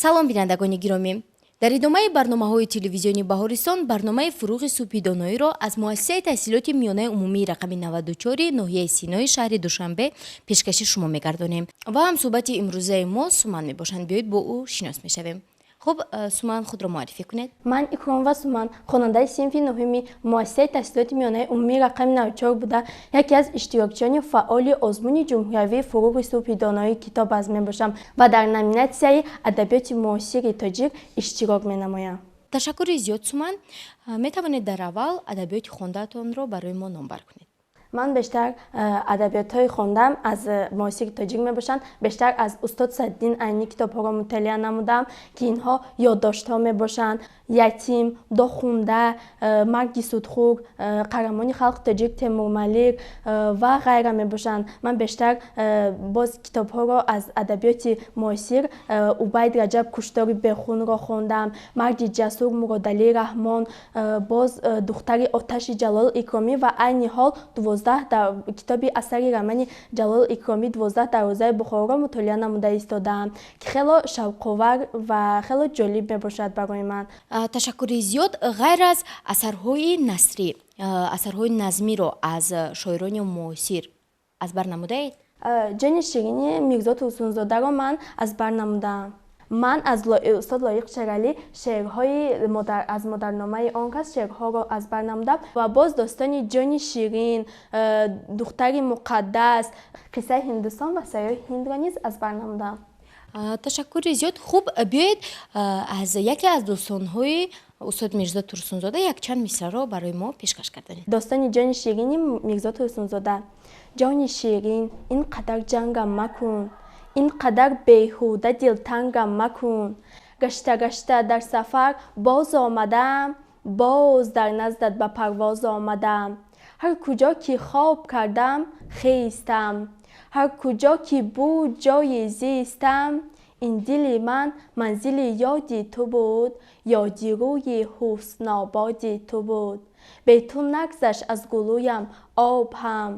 Салом, бинандагони гиромӣ! Дар идомаи барномаҳои телевизиони Баҳористон барномаи «Фурӯғи субҳи доноиро» аз муассисаи таҳсилоти миёнаи умумии рақами 94 ноҳияи Синои шаҳри Душанбе пешкаши шумо мегардонем ва ҳамсӯҳбати имрӯзаи мо Суман мебошанд. Биёед, бо ӯ шинос мешавем. Хуб, Суман, худро муаррифӣ кунед. Ман Икромова Суман, хонандаи синфи нуҳуми муассисаи таҳсилоти миёнаи умумии рақами 94 буда, яке аз иштирокчиёни фаъоли озмуни ҷумҳуриявии «Фурӯғи субҳи доноӣ» китоб аз мебошам ва дар номинатсияи адабиёти муосири тоҷик иштирок менамоям. Ташаккури зиёд, Суман. Метавонед дар аввал адабиёти хондаатонро барои мо номбар кунед? Ман бештар адабиётҳои хондам аз муосири тоҷик мебошанд. Бештар аз устод Садриддин Айнӣ китобҳоро мутолиа намудам, ки инҳо ёддоштҳо мебошанд, Ятим, Дохунда, Марги судхӯр, Қаҳрамони халқи тоҷик Темурмалик ва ғайра мебошанд. Ман бештар боз китобҳоро аз адабиёти муосир Убайд Раҷаб, «Куштори бехунро» хондам, Марди ҷасур Муродалӣ Раҳмон, боз Духтари оташи Ҷалол Икромӣ ва айни ҳол 12 китоби асари романи Ҷалол Икромӣ, «12 дарвозаи Бухороро» мутолиа намуда истодаам, ки хело шавқовар ва хело ҷолиб мебошад барои ман. Ташаккури зиёд. Ғайр аз асарҳои насрӣ, асарҳои назмиро аз шоирони муосир аз бар намудаед? «Ҷони ширини» Мирзо Турсунзодаро ман аз бар намудаам. Ман аз устод Лоиқ Шералӣ шеърҳои аз модарномаи он кас шеърҳоро аз бар намудам ва боз достони Ҷони ширин, Духтари муқаддас, Қиссаи Ҳиндустон ва Сайёҳи Ҳиндро низ аз бар намудам. Ташаккури зиёд. Хуб, биёед, аз яке аз достонҳои устод Мирзо Турсунзода якчанд мисраро барои мо пешкаш карданед. Достони «Ҷони ширини» Мирзо Турсунзода. Ҷони ширин, ин қадар ҷангам макун, ин қадар беҳуда дилтангам макун. Гашта гашта дар сафар боз омадам, боз дар наздат ба парвоз омадам. Ҳар куҷо ки хоб кардам, хестам, ҳар куҷо ки буд ҷои зистам, ин дили ман манзили ёди ту буд, ёди рӯи ҳуснободи ту буд. Бе ту нагзашт аз гулӯям об ҳам,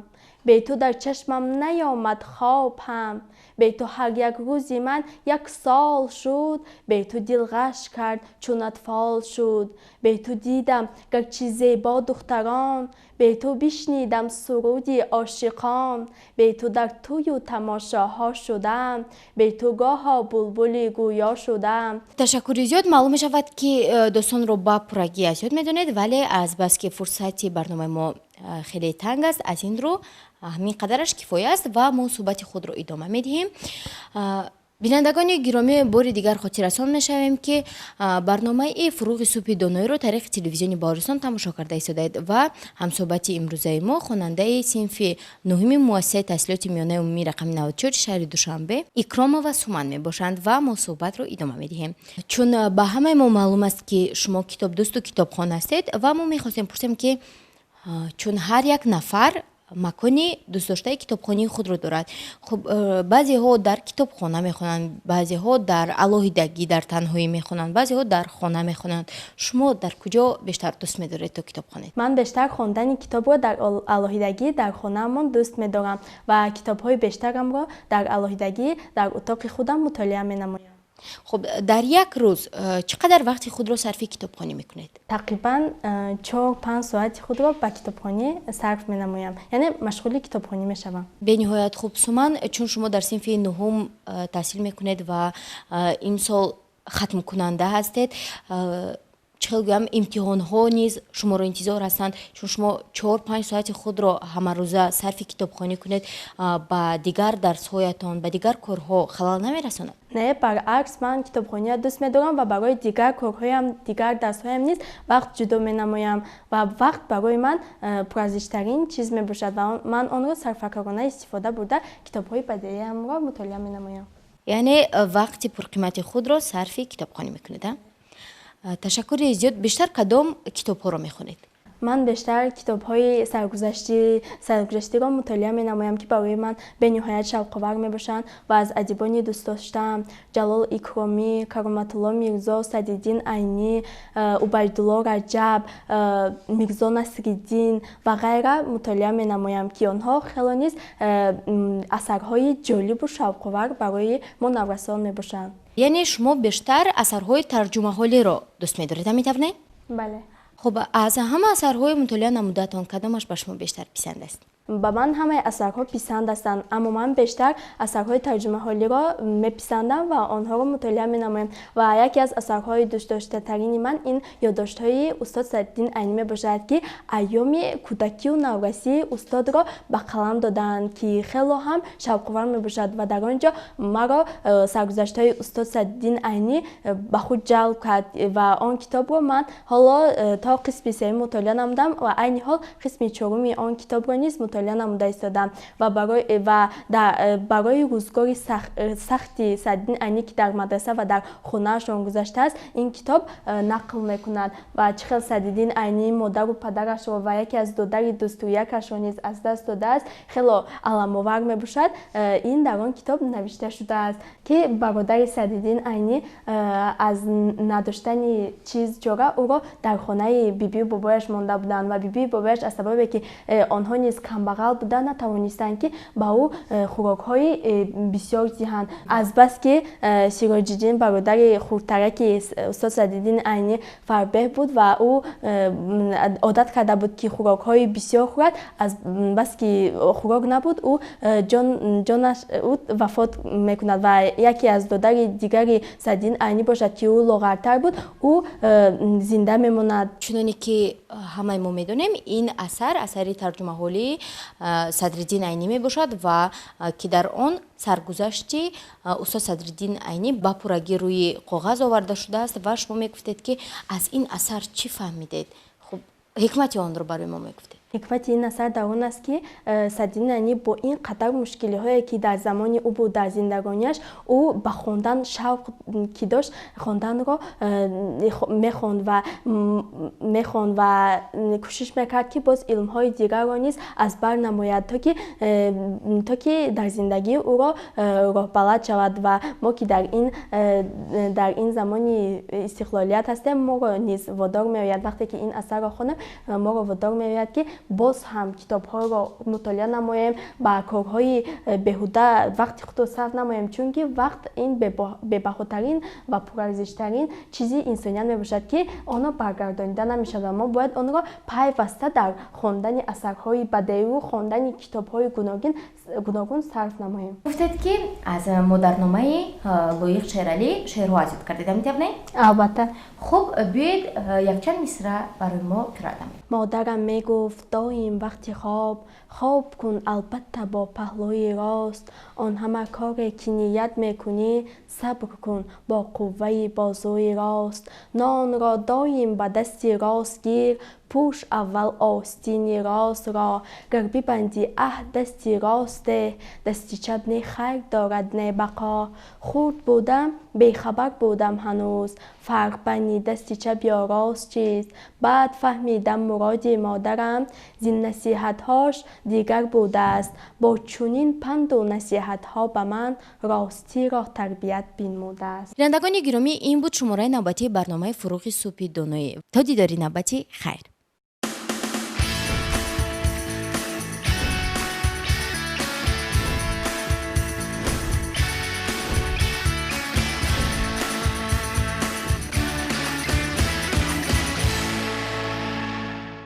бе ту дар чашмам наёмад хоб ҳам. Бе ту ҳар як рӯзи ман як сол шуд, бе ту дил ғаш кард, чун атфол шуд. Бе ту дидам гарчи зебо духтарон, бе ту бишнидам суруди ошиқон. Бе ту дар тӯю тамошоҳо шудам, бе ту гоҳо булбули гӯё шудам. Ташаккури зиёд. Маълум мешавад, ки достонро ба пуррагӣ аз ёд медонед, вале азбаски фурсати барномаи мо хеле танг аст, аз ин рӯ ҳамин қадараш кифоя аст ва мо суҳбати худро идома медиҳем. Бинандагони гиромӣ, бори дигар хотиррасон мешавем, ки барномаи «Фурӯғи субҳи доноиро» тариқи телевизиони Баҳористон тамошо карда истодаед ва ҳамсӯҳбати имрӯзаи мо хонандаи синфи нуҳуми муассисаи таҳсилоти миёнаи умумии рақами 94 шаҳри Душанбе Икромова Суман мебошанд ва мо суҳбатро идома медиҳем. Чун ба ҳамаи мо маълум аст, ки шумо китобдӯсту китобхон ҳастед, ва мо мехостем пурсем, ки чун ҳар як нафар макони дӯстдоштаи китобхонии худро дорад, хуб, баъзеҳо дар китобхона мехонанд, баъзеҳо дар алоҳидагӣ, дар танҳоӣ мехонанд, баъзеҳо дар хона мехонанд. Шумо дар куҷо бештар дӯст медоред то китоб хонед? Ман бештар хондани китобро дар алоҳидагӣ, дар хонаамон дӯст медорам ва китобҳои бештарамро дар алоҳидагӣ, дар утоқи худам мутолиа менамоям. Хуб, дар як рӯз чӣ қадар вақти худро сарфи китобхонӣ мекунед? Тақрибан 4-5 соати худро ба китобхонӣ сарф менамоям, яъне машғули китобхонӣ мешавам. Бениҳоят хуб. Суман, чун шумо дар синфи нуҳум таҳсил мекунед ва имсол хатмкунанда ҳастед, чӣ хел гӯям, имтиҳонҳо низ шуморо интизор ҳастанд. Чун шумо 4-5 соати худро ҳамарӯза сарфи китобхонӣ кунед, ба дигар дарсҳоятон, ба дигар корҳо халал намерасонад? Не, баръакс, ман китобхониро дӯст медорам ва барои дигар корҳоям, дигар дарсҳоям низ вақт ҷудо менамоям ва вақт барои ман пурарзиштарин чиз мебошад ва ман онро сарфакорона истифода бурда, китобҳои бадеиамро мутолиа менамоям. Яъне вақти пурқимати худро сарфи китобхонӣ мекунед, а? Ташаккури зиёд. Бештар кадом китобҳоро мехонед? Ман бештар китобҳои саргузаштиро мутолиа менамоям, ки барои ман бениҳоят шавқовар мебошанд ва аз адибони дӯстдоштаам Ҷалол Икромӣ, Кароматулло Мирзо, Садриддин Айнӣ, Убайдулло Раҷаб, Мирзо Насриддин ва ғайра мутолиа менамоям, ки онҳо хело низ асарҳои ҷолибу шавқовар барои мо наврасон мебошанд. Яъне шумо бештар асарҳои тарҷумаҳолиро дӯст медоред, ҳамин тавр не? Бале. Хуб, аз ҳама асарҳои мутолиа намудаатон кадомаш ба шумо бештар писанд аст? Ба ман ҳамаи асарҳо писанд ҳастанд, аммо ман бештар асарҳои тарҷумаҳолиро меписандам ва онҳоро мутолиа менамоям. Ва яке аз асарҳои дӯстдоштатарини ман ин ёддоштҳои устод Садриддин Айнӣ мебошад, ки айёми кӯдакию наврасии устодро ба қалам додаанд, ки хело ҳам шавқовар мебошад ва дар он ҷо маро саргузаштҳои устод Садриддин Айнӣ ба худ ҷалб кард ва он китобро ман ҳоло то қисми сеюм мутолиа намудам ва айни ҳол қисми чоруми он китобро низ мутолиа намуда истодам ва барои рӯзгори сахти Садриддин Айнӣ, ки дар мадраса ва дар хонаашон гузаштааст, ин китоб нақл мекунад ва чӣ хел Садриддин Айнӣ модару падарашро ва яке аз додари дӯстӯякашро низ аз даст додааст, хело аламовар мебошад. Ин дар он китоб навишта шудааст, ки бародари Садриддин Айнӣ аз надоштани чиз чора ӯро дар хонаи бибию бобояш монда буданд ва бибию бобояш аз сабабе ки онҳо низ камбағал буда натавонистанд, ки ба ӯ хӯрокҳои бисёр диҳанд. Азбаски Сироҷиддин, бародари хурдтараки устод Садриддин Айнӣ, фарбеҳ буд ва ӯ одат карда буд, ки хӯрокҳои бисёр хӯрад, азбаски хӯрок набуд, ӯ ҷонаш ӯ вафот мекунад ва яке аз додари дигари Садриддин Айнӣ бошад, ки ӯ лоғартар буд, ӯ зинда мемонад. Чуноне ки ҳамаи мо медонем, ин асар асари тарҷумаҳолии Садриддин Айнӣ мебошад ва ки дар он саргузашти устод Садриддин Айнӣ ба пуррагӣ рӯи коғаз оварда шудааст. Ва шумо мегуфтед, ки аз ин асар чӣ фаҳмидед? Хуб, ҳикмати онро барои мо мегуфтед. Ҳикмати ин асар дар он аст, ки Садриддин Айнӣ бо ин қадар мушкилиҳое, ки дар замони ӯ буд, дар зиндагониаш, ӯ ба хондан шавқ ки дошт, хонданро мехонд ва мехонд ва кӯшиш мекард, ки боз илмҳои дигарро низ аз бар намояд, то ки дар зиндагӣ ӯро роҳбалад шавад. Ва мо, ки дар ин замони истиқлолият ҳастем, моро низ водор меояд, вақте ки ин асарро хонем, моро водор меояд, ки боз ҳам китобҳоро мутолиа намоем, ба корҳои беҳуда вақти худро сарф намоем, чунки вақт ин бебаҳотарин ва пурарзиштарин чизи инсоният мебошад, ки онро баргардонида намешавад ва мо бояд онро пайваста дар хондани асарҳои бадеиву хондани китобҳои гуногун сарф намоем. Гуфтед, ки аз модарномаи Лоиқ Шералӣ шеърҳо аз ёд кардед, ҳамин тавр не? Албатта. Хуб, биёед, якчанд мисра барои мо қироат намоед. Модарам мегуфт доим вақти хоб: хоб кун албатта бо паҳлӯи рост, он ҳама коре ки ният мекунӣ, сабр кун бо қувваи бозуи рост, нонро доим ба дасти рост гир, пӯш аввал остини ростро, гар бибандӣ аҳд, дасти рост деҳ, дасти чап не хайр дорад, не бақо. Хурд будам, бехабар будам ҳанӯз, фарқ байни дасти чап ё рост чист. Баъд фаҳмидам, муроди модарам зин насиҳатҳош дигар будааст, бо чунин панду насиҳатҳо ба ман ростиро тарбият бинмудааст. Бинандагони гиромӣ, ин буд шумораи навбатии барномаи «Фурӯғи субҳи доноӣ». То дидори навбатӣ, хайр.